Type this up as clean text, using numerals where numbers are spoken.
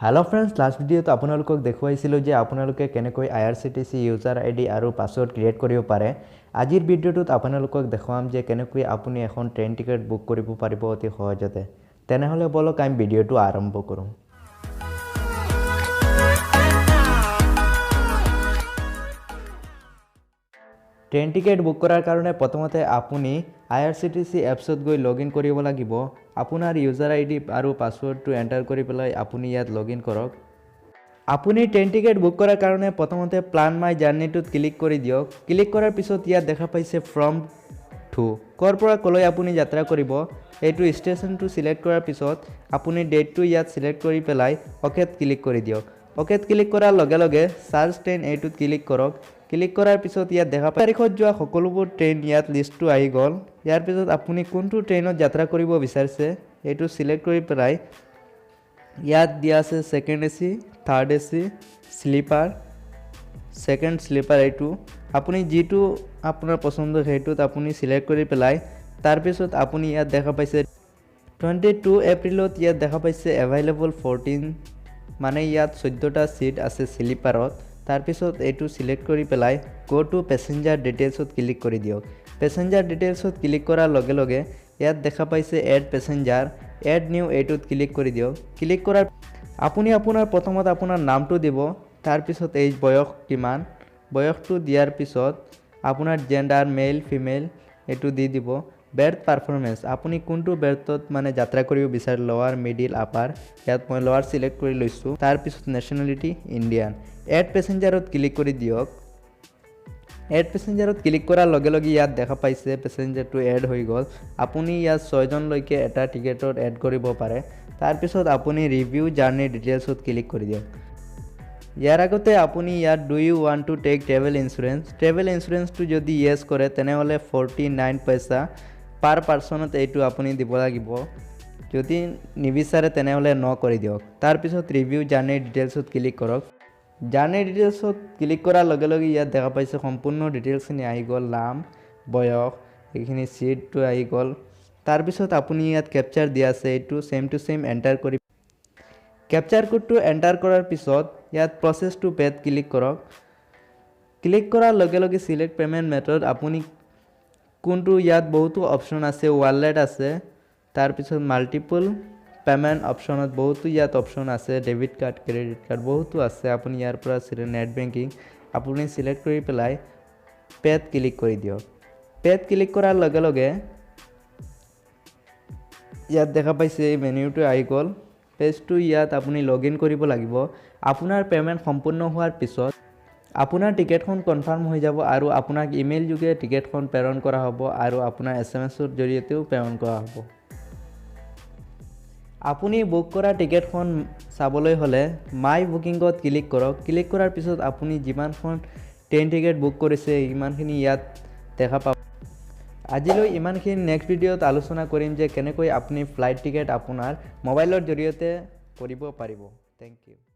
Hello' friends, last ভিডিঅ'ত আপোনালোকক দেখুৱাইছিলোঁ যে আপোনালোকে কেনেকৈ আইআৰচিটিচি ইউজাৰ আইডি আৰু পাছৱৰ্ড ক্ৰিয়েট কৰিব পাৰে। আজিৰ ভিডিঅ'টোত আপোনালোকক দেখুৱাম যে কেনেকৈ আপুনি এখন ট্ৰেইন টিকেট বুক কৰিব পাৰিব অতি সহজতে। তেনেহ'লে ব'লক আমি ভিডিঅ'টো আৰম্ভ কৰোঁ। ট্ৰেইন টিকেট বুক কৰাৰ কাৰণে প্ৰথমতে আপুনি আইআৰচিটিচি এপছত গৈ লগ ইন কৰিব লাগিব। আপোনাৰ ইউজাৰ আইডি আৰু পাছৱৰ্ডটো এণ্টাৰ কৰি পেলাই আপুনি ইয়াত লগ ইন কৰক। আপুনি ট্ৰেইন টিকেট বুক কৰাৰ কাৰণে প্ৰথমতে প্লান মাই জাৰ্ণিটোত ক্লিক কৰি দিয়ক। ক্লিক কৰাৰ পিছত ইয়াত দেখা পাইছে ফ্ৰম টু, ক'ৰ পৰা ক'লৈ আপুনি যাত্ৰা কৰিব এইটো ষ্টেচনটো চিলেক্ট কৰাৰ পিছত আপুনি ডেটটো ইয়াত চিলেক্ট কৰি পেলাই অ'কেত ক্লিক কৰি দিয়ক। অ'কেত ক্লিক কৰাৰ লগে লগে চাৰ্চ ট্ৰেইন এইটোত ক্লিক কৰক। ক্লিক কৰাৰ পিছত ইয়াত দেখা পাই তাৰিখত যোৱা সকলোবোৰ ট্ৰেইন ইয়াত লিষ্টটো আহি গ'ল। ইয়াৰ পিছত আপুনি কোনটো ট্ৰেইনত যাত্ৰা কৰিব বিচাৰিছে এইটো চিলেক্ট কৰি পেলাই ইয়াত দিয়া আছে second AC, third AC, sleeper, second sleeper, এইটো আপুনি যিটো আপোনাৰ পচন্দ সেইটোত আপুনি চিলেক্ট কৰি পেলাই তাৰপিছত আপুনি ইয়াত দেখা পাইছে 22 এপ্ৰিলত ইয়াত দেখা পাইছে এভাইলেবল 14, মানে ইয়াত 14টা ছিট আছে শ্লিপাৰত। তাৰপিছত এইটো চিলেক্ট কৰি পেলাই গ' টু পেচেঞ্জাৰ ডিটেইলছত ক্লিক কৰি দিয়ক। পেচেঞ্জাৰ ডিটেইলছত ক্লিক কৰাৰ লগে লগে ইয়াত দেখা পাইছে এড পেচেঞ্জাৰ, এড নিউ এইটোত ক্লিক কৰি দিয়ক। ক্লিক কৰাৰ আপুনি আপোনাৰ প্ৰথমত আপোনাৰ নামটো দিব, তাৰপিছত এই বয়স কিমান, বয়সটো দিয়াৰ পিছত আপোনাৰ জেণ্ডাৰ মেল ফিমেল এইটো দি দিব। বেৰ্থ পাৰফৰ্মেঞ্চ, আপুনি কোনটো বেৰ্থত মানে যাত্ৰা কৰিব বিচাৰে, লৱাৰ, মিডিল, আপাৰ, ইয়াত মই লৱাৰ চিলেক্ট কৰি লৈছোঁ। তাৰপিছত নেশ্যনেলিটি ইণ্ডিয়ান, এড পেচেঞ্জাৰত ক্লিক কৰি দিয়ক। এড পেচেঞ্জাৰত ক্লিক কৰাৰ লগে লগে ইয়াত দেখা পাইছে পেচেঞ্জাৰটো এড হৈ গ'ল। আপুনি ইয়াত 6জনলৈকে এটা টিকেটত এড কৰিব পাৰে। তাৰপিছত আপুনি ৰিভিউ জাৰ্ণি ডিটেইলছত ক্লিক কৰি দিয়ক। ইয়াৰ আগতে আপুনি ইয়াত do you want to take travel insurance, travel ইঞ্চুৰেঞ্চটো যদি য়েছ কৰে তেনেহ'লে 49 পইচা পাৰ পাৰ্চনত এইটো আপুনি দিব লাগিব। যদি নিবিচাৰে তেনেহ'লে ন কৰি দিয়ক। তাৰপিছত ৰিভিউ জাৰ্ণি ডিটেইলছত ক্লিক কৰক। জাৰ্ণি ডিটেইলছত ক্লিক কৰাৰ লগে লগে ইয়াত দেখা পাইছে সম্পূৰ্ণ ডিটেইলছখিনি আহি গ'ল, নাম, বয়স, এইখিনি ছিটটো আহি গ'ল। তাৰপিছত আপুনি ইয়াত কেপচাৰ দিয়া আছে, এইটো ছেম টু ছেম এণ্টাৰ কৰি কেপচাৰ কোডটো এণ্টাৰ কৰাৰ পিছত ইয়াত প্ৰচেছ টু পে'ত ক্লিক কৰক। ক্লিক কৰাৰ লগে লগে চিলেক্ট পে'মেণ্ট মেথড, আপুনি কোনটো, ইয়াত বহুতো অপশ্যন আছে, ৱালেট আছে, তাৰপিছত মাল্টিপল পে'মেণ্ট অপশ্যনত বহুতো ইয়াত অপশ্যন আছে, ডেবিট কাৰ্ড, ক্ৰেডিট কাৰ্ড বহুতো আছে। আপুনি ইয়াৰ পৰা নেট বেংকিং আপুনি চিলেক্ট কৰি পেলাই পে'ত ক্লিক কৰি দিয়ক। পে'ত ক্লিক কৰাৰ লগে লগে ইয়াত দেখা পাইছে এই মেনিউটো আহি গ'ল। পেজটো ইয়াত আপুনি লগ ইন কৰিব লাগিব। আপোনাৰ পে'মেণ্ট সম্পূৰ্ণ হোৱাৰ পিছত আপোনাৰ টিকেটখন কনফাৰ্ম হৈ যাব আৰু আপোনাক ইমেইল যোগে টিকেটখন প্ৰেৰণ কৰা হ'ব আৰু আপোনাৰ এছএমএছৰ জৰিয়তেও প্ৰেৰণ কৰা হ'ব। আপুনি বুক কৰা টিকেটখন চাবলৈ হ'লে মাই বুকিঙত ক্লিক কৰক। ক্লিক কৰাৰ পিছত আপুনি যিমানখন ট্ৰেইন টিকেট বুক কৰিছে সিমানখিনি ইয়াত দেখা পাব। আজিলৈ ইমানখিনি। নেক্সট ভিডিঅ'ত আলোচনা কৰিম যে কেনেকৈ আপুনি ফ্লাইট টিকেট আপোনাৰ মোবাইলৰ জৰিয়তে কৰিব পাৰিব। Thank you.